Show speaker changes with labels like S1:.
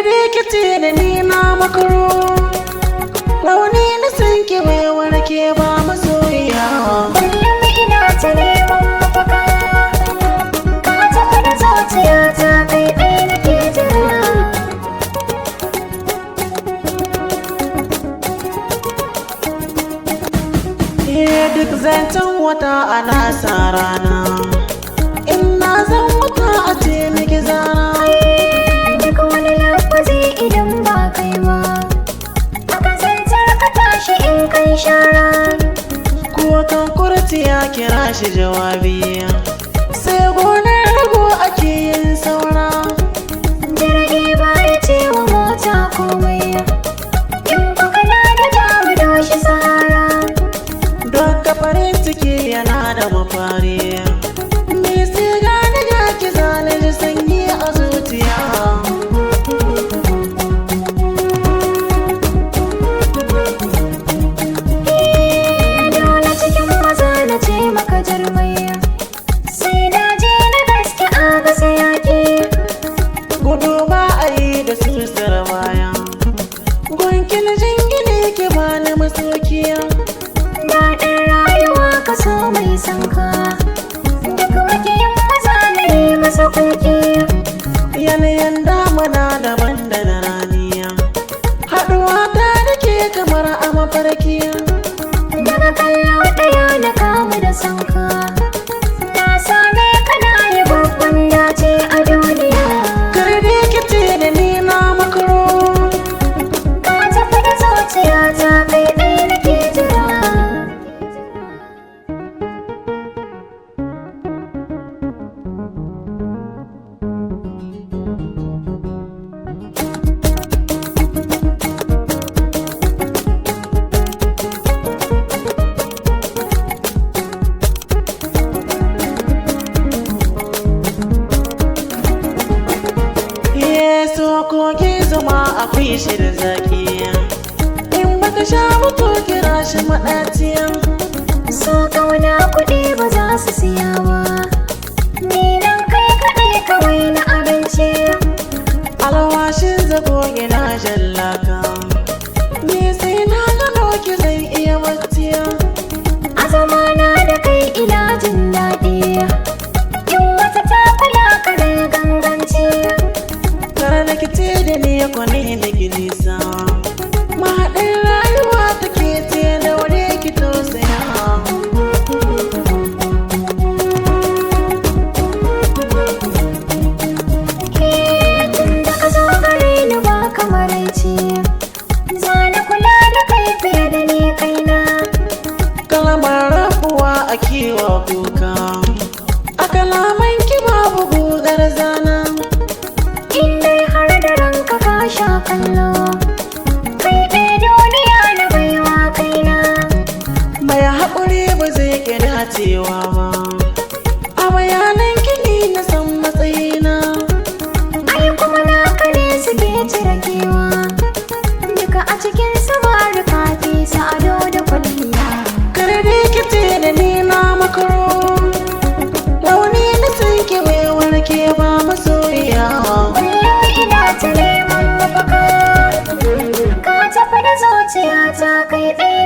S1: Rikici da ni na makaro, rauni na san ki bai warke ba masoyiya.
S2: Kullum ina ta neman mafaka, ka tafi da zuciyata kai ɗaya nake jira.
S1: Eh, duk zancen wata ana sa rana, in na zan wata a ce miki zana.
S2: Duk wani lafazi idan ba kai ba, aka zantar ka tashi in kai shara.
S1: Ko kan kurciya kira shi jawabi, sai gonar rago ake yin saura.
S2: Jirgi ba ya ce wa mota komai, in kuka na da damu doshi sahara.
S1: Don ka farin ciki yana da mafari, me sai gane ga ki zane ji sanyi a zuciya.
S2: Dole cikin maza na ce maka jarmai, sai na je na gaske a gasa yaƙi.
S1: Gudu ba a yi da susar baya, gunkin jingine ki bani masokiya.
S2: Daɗin rayuwa ka so mai son ka, duk makiyin maza na yi masa kulki.
S1: Yanayin damana daban da na raniya, haɗuwa ta da ke kamar a mafarkiya.
S2: Daga kallo ɗaya na kamu da son ka, na same ka na yi babban dace a duniya.
S1: Kar da ki ce da ni na makaro,
S2: Ka tafi da zuciyata kai ɗaya nake jira.
S1: Yeso kogin zuma akwai shi da zaki, in baka sha mutu kira shi maɗaciya.
S2: So kauna kuɗi ba za su siya ba, ni nan kai kaɗai kawai na abinci.
S1: Alwashin zago ina jallaka, ni sai na gano ki zan iya bacciya.
S2: A zamana da kai ina jin daɗi, in wata ta kula ka da ganganci.
S1: Kar da ki ce da ni kwane da ki nisa, mahaɗin rayuwa take ce da wuri ki tausaya.
S2: Tun da ka zo gare ni ba kamar ci, za na kula da kai fiye da ni kaina.
S1: Kalamar rabuwa a kewa kuka, a kalaman ki babu gugar zana.
S2: In dai har da ranka ka sha kallo, kai ɗaya duniya na baiwa kaina.
S1: Mai haƙuri ba zai ƙi dacewa ba, a bayanan kini na san matsayina.
S2: Ai kuma naka ne suke cire kewa, duka a cikin samari kafi su ado da kwalliya.
S1: Kar da ki ce da ni na makaro, launi na san ki bai warke ba masoyiya.
S2: Kullum ina ta neman mafaka, ka tafi da zuciyata kai ɗaya.